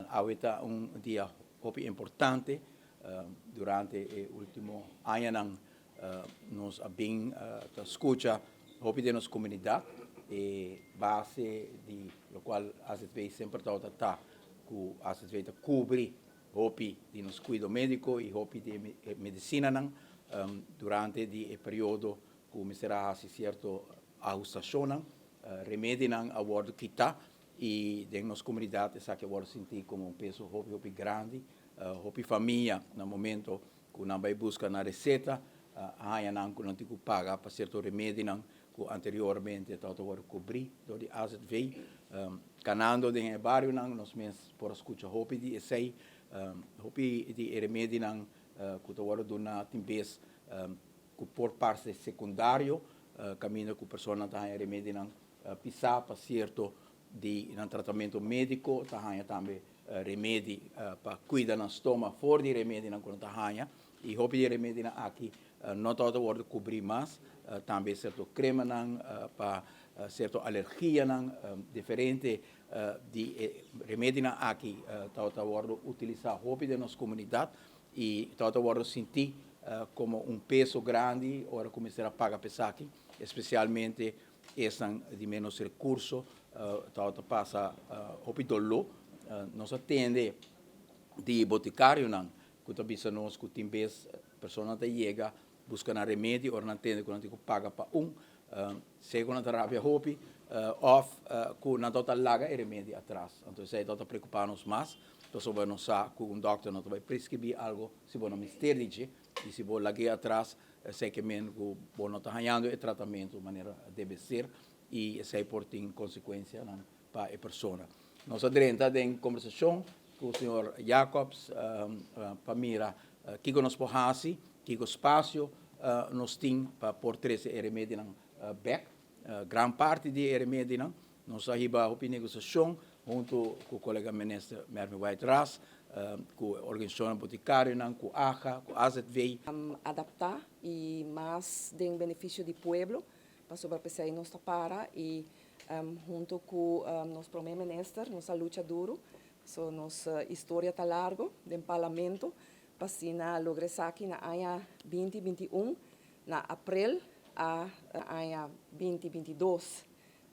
Awe ta un dia hopi importante. Durante e ultimo añanan nos a bin ta scucha hopi den nos comunidad e base di locual AZV semper tabata ta cu AZV ta cubri hopi di nos cuido medico y hopi di e medicinanan durante di e periodo cu mester a haci cierto ahustacionnan. Remedinan a wordo kita y den nos comunidad esaki a wordo sinti como un peso hopi hopi grandi. Hopi famia na momento cu nan bay busca nan receta a haya nan cu nan tin cu paga pa cierto remedinan cu anteriormente tabata wordo cubri door di AZV. Canando den e barionan nos mes por a scucha hopi di esey. Hopi di e remedinan cu ta wordo duna tin bes cu por parce secundario caminda cu personanan ta haya remedinan pisa pa cierto di nan tratamento medico, ta haya tambe remedi pa cuida nan stoma for di remedinan cu nan ta haya y hopi di e remedinan aki no tabata wordo cubri mas, tambe cierto cremanan pa cierto alergianan, diferente di e remedinan aki tabata wordo utilisa hopi den nos comunidad y tabata wordo sinti como un peso grandi ora cu mester a paga pa esaki, especialmente esnan di menos recurso tabata pasa hopi doló. Nos a tende di boticarionan cu ta bisa nos cu tin bes personanan ta yega busca nan remedi ora nan tende cu nan tin cu paga pa un, sea cu nan ta rabia hopi of cu nan tabata laga e remedi atras. Anto esei tabata preocupa nos mas pasobra nos sa cu un dokter no ta bay prescribi algo si bo no mester di dje y si bo lag'e atras esei ke men cu bo no ta hañando e tratamento manera debe ser y esei por tin consecuencianan pa e persona. Nos a drenta den conversacion cu señor Jacobs pa mira kico nos por haci, kico spacio nos tin pa por trece e remedinan bek. Gran parti di e remedinan nos a hiba hopi negociacion hunto cu colega minister Mervin Wyatt Ras, cu organisacionnan boticarionan, cu AGA, cu AZV. Adapta y mas den beneficio di pueblo, pasobra p'esey nos ta para y hunto cu nos prome minister nos a lucha duro, so nos historia ta largo den parlamento pa asina logra esaki na aña 2021 na april a aña 2022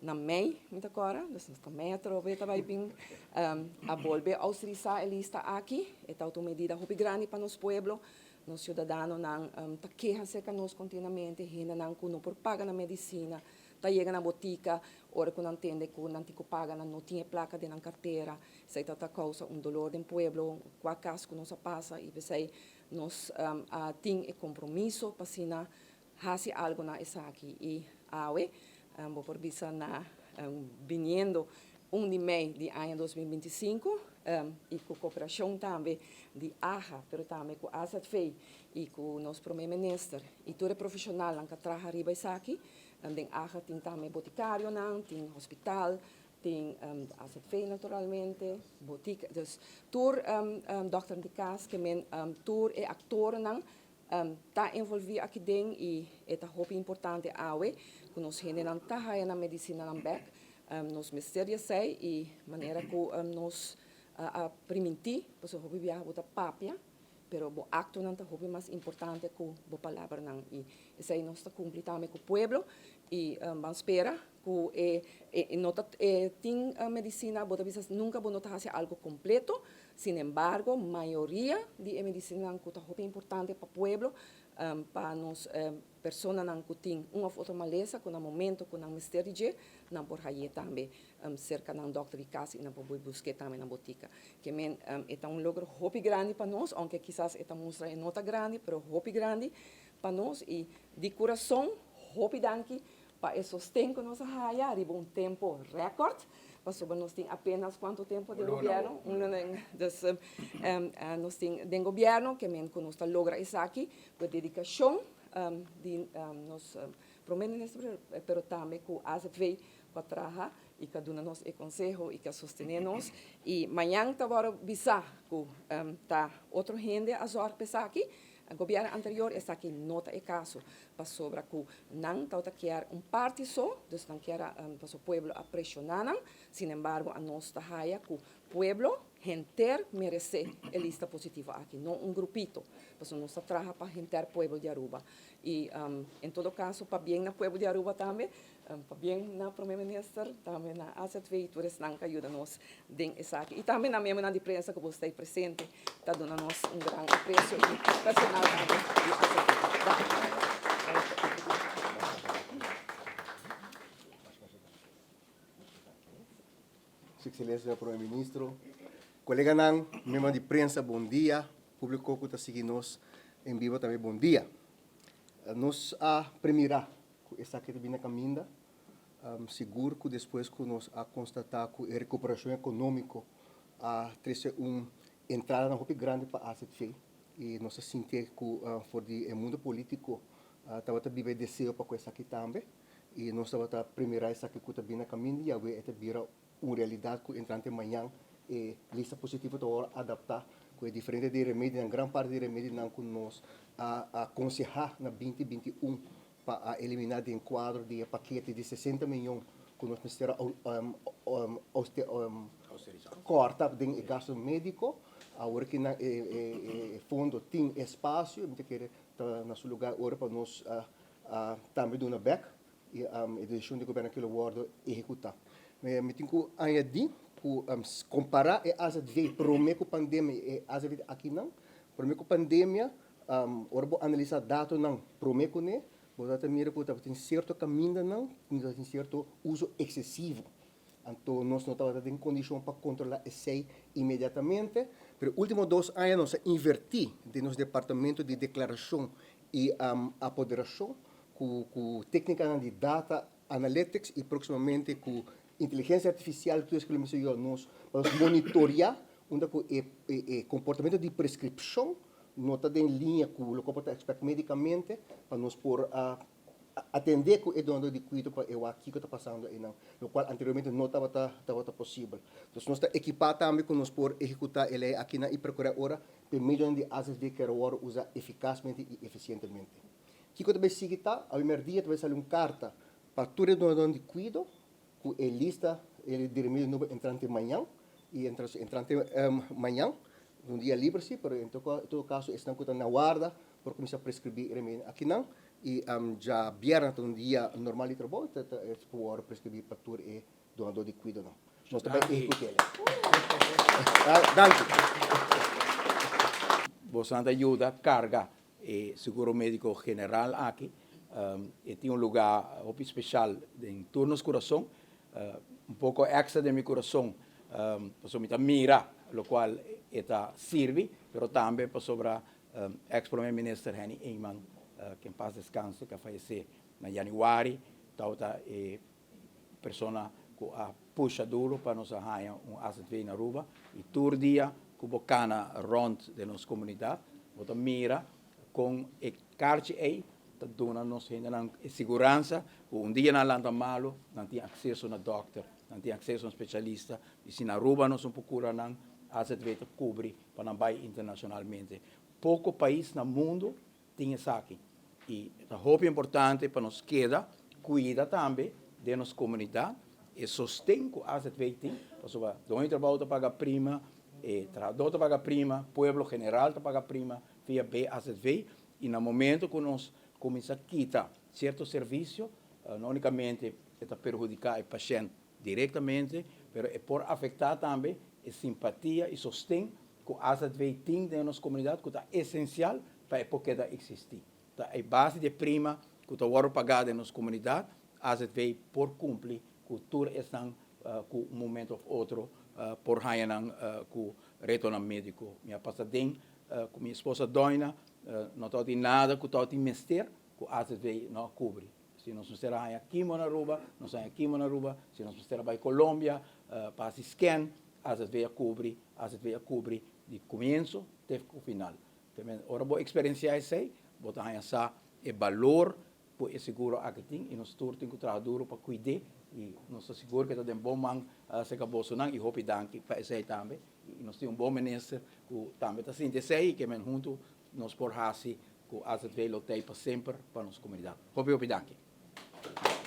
na mei mi ta kora, dus nos ta mei atrobe ta bai bin a bolbe oustrisa e lista aki, e ta un medida hopi grandi pa nos pueblo. Nos ciudadanonan ta keha cerca nos continuamente, hendenan cu no por paga nan medicina, ta yega na botica, ora cu nan tende cu nan tin cu paga, nan no tin e placa den nan cartera. Esey ta ta causa un dolor den pueblo, cua cas cu nos a pasa y p'esey nos a tin e compromiso pa asina haci algo na esaki. Y awe bo por bisa na biniendo 1 di mei di aña 2025 y cu cooperacion tambe di AHA, pero tambe cu AZV y cu nos Prome Minister y tur e profesionalnan cu a traha riba esaki. Den AHA tin tambe boticarionan, tin hospital, tin AZV naturalmente, botica, dus tur dokter di cas ke men tur e actornan ta envolvi aki den y e ta hopi importante awe cu nos hendenan ta haya nan medicinanan bek. Nos mester di esey y manera cu nos a priminti, pasobra hopi biaha bo ta papia, pero bo actonan ta hopi mas importante cu bo palabranan y esey nos ta cumpli tambe cu pueblo y ban spera cu e no ta tin medicina, bo ta bisa nunca bo no ta haci algo completo. Sin embargo, mayoria di e medicinanan cu ta hopi importante pa pueblo, pa nos personanan cu tin un of otro malesa cu na momento cu nan mester di dje, nan por haye tambe cerca nan dokter di cas y nan por bay busque tambe na botica. Ke men e ta un logro hopi grandi pa nos, aunke kisas e ta mustra e no ta grandi, pero hopi grandi pa nos y di curason hopi danki pa e sosten cu nos a haya riba un tempo record, pasobra nos tin apenas cuanto tempo den gobierno? Un luna. Dus nos tin den gobierno, ke men cu nos ta logra esaki cu e dedicacion di nos Prome Minister, pero tambe cu AZV cu a traha y cu a duna nos e conseho y cu a sostene nos. Y mañan ta worde bisa cu ta otro hende a zorg pa esaki. Gobierno anterior esaki no ta e caso, pasobra cu nan tabata kier un parti so, dus nan kier a pasobra pueblo a presiona nan. Sin embargo anos ta haya cu pueblo, Henter merece e lista positivo aki, no un grupito, pasobra nos ta traha pa henter pueblo di Aruba. Y en todo caso pabien na pueblo di Aruba tambe, pabien na Prome Minister, tambe na AZV y tur esnan cu a yuda nos den esaki. Y tambe na miembronan di prensa cu bo sta presente ta duna nos un gran aprecio y personal tambe di AZV. Danki. Su Excelencia Prome Ministro, coleganan, miembronan di prensa bon dia, publico cu ta sigui nos en bibo tambe bon dia. Nos a premira cu esaki ta bini na caminda, sigur cu despues cu nos a constata cu e recuperacion economico a trece un entradanan hopi grandi pa AZV y nos a sinti cu for di e mundo politico tabata biba e deseo pa cu esaki tambe. I nos tabata primera esaki ku ta bini na kaminda i awe e ta bira un realidat ku entrante mañan e lista positivo ta wòrdu adaptá ku e diferente di remedinan, gran parti di remedinan ku nos a akonsehá na 2021 pa a eliminá den kuadro di e pakete di 60 miyon ku nos mester a kòrta den e gastu médiko. Awor ki nan e fondo tin espasio, mi ta kere ta na su lugá ora pa nos A tambe duna bek y e decision di gobierno aki lo wordo ehecuta. Mi tin cu añadi cu compara e azv prome cu pandemia y e azv di akinan, prome cu pandemia ora bo analisa datonan prome cune bo ta mira cu tabatin cierto camindanan cu tabatin cierto uso excesivo. Anto nos no tabata den condicion pa controla esey inmediatamente, pero ultimo dos aña nos a inverti den nos departamento di declaracion y apoderacion cu cu tecnicanan di data analytics y proximamente cu inteligencia artificial tur esaki lo mester yuda nos pa nos monitorea unda cu e e comportamento di prescripcion no ta den linea cu loke bo ta expect medicamente pa nos por atendé ku e dono di kuido pa e wak kiko ta pasando einan, lokual anteriormente no tabata tabata posibel. Entonces nos ta ekipá tambe ku nos por ehekutá e lei akinan i perkurá ora pa e medionan di AZV kere wòrdu usá efikasmente i efisientemente. Kiko ta bai sigui ta, awe mèrdia ta bai sali un karta pa tur e dononan di kuido ku e lista di remedio nobo entrante mañan i entrante mañan, un dia liber si, pero en todo kaso esnan ku ta na warda por kuminsá preskribí e remedionan akinan i djabièrnè ta un dia normal di trabou ta ta e por wòrdu preskribí pa tur e donadó di kuidonan. Nos ta bai ehekut'é. Danki. Boso nan ta yuda karga e seguro médiko general aki. E tin un lugá hopi speshal den tur nos kurason. Un poko èkstra den mi kurason pasobra mi ta mira lokual e ta sirbi, pero tambe pasobra Ex Prome Minister Henny Eman, ke en pas descanse, ke a fayesé na yanüari, tabata e persona ku a pusha duro pa nos a haña un azv na Aruba. I tur dia ku bo kana rònt den nos komunidat, bo ta mira kon e karchi ei ta duna nos hendenan e siguransa ku un dia nan lanta malu, nan tin akseso na dòkter, nan tin akseso na spesialista. I si na Aruba nos no por kura nan, azv ta kubri pa nan bai internacionalmente. Poco pais na mundo tin esaki y ta hopi importante pa nos keda cuida tambe den nos comunidad e sosten cu azv tin, pasobra doño di trabao ta paga prima, e trahador ta paga prima, pueblo general ta paga prima via BAZV y na momento cu nos cuminsa kita cierto servicio no unicamente e ta perhudica e pashent Directamente, pero e por afecta tambe e simpatia y sosten cu azv tin den nos comunidad cu ta esencial pa e por keda existi. Ta e base di e prima cu ta wordo paga den nos comunidad, azv por cumpli cu tur esnan cu un momento of otro por haya nan cu retonan medico. Mi a pasa den cu mi esposa Doina, no tabatin nada cu tabatin mester cu azv no a cubri. Si nos mester a haña kimo na Aruba, nos haña kimo na Aruba. Si nos mester a bai Colombia pa hasi scan, azv a kubri, azv a kubri di kumienso te ku final. Ora bo eksperensiá esei, bo ta haña sa e balor ku e seguro aki tin i nos tur tin ku traha duru pa kuid'é i nos ta sigur ku e ta den bon man serka bosonan i hopi danki pa esei tambe. I nos tin un bon minister ku tambe ta sinti esei i ke men huntu nos por hasi Ku azv lo tei pa semper pa nos komunidat. Hopi hopi danki.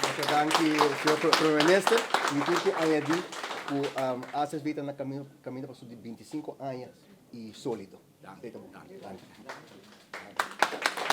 Masha danki señor Prome Minister. Mi tin ku añadi Ku um, ASV ta na kaminda, kaminda pa su di 25 aña i sólido. Danki. Danki. Danki. Danki.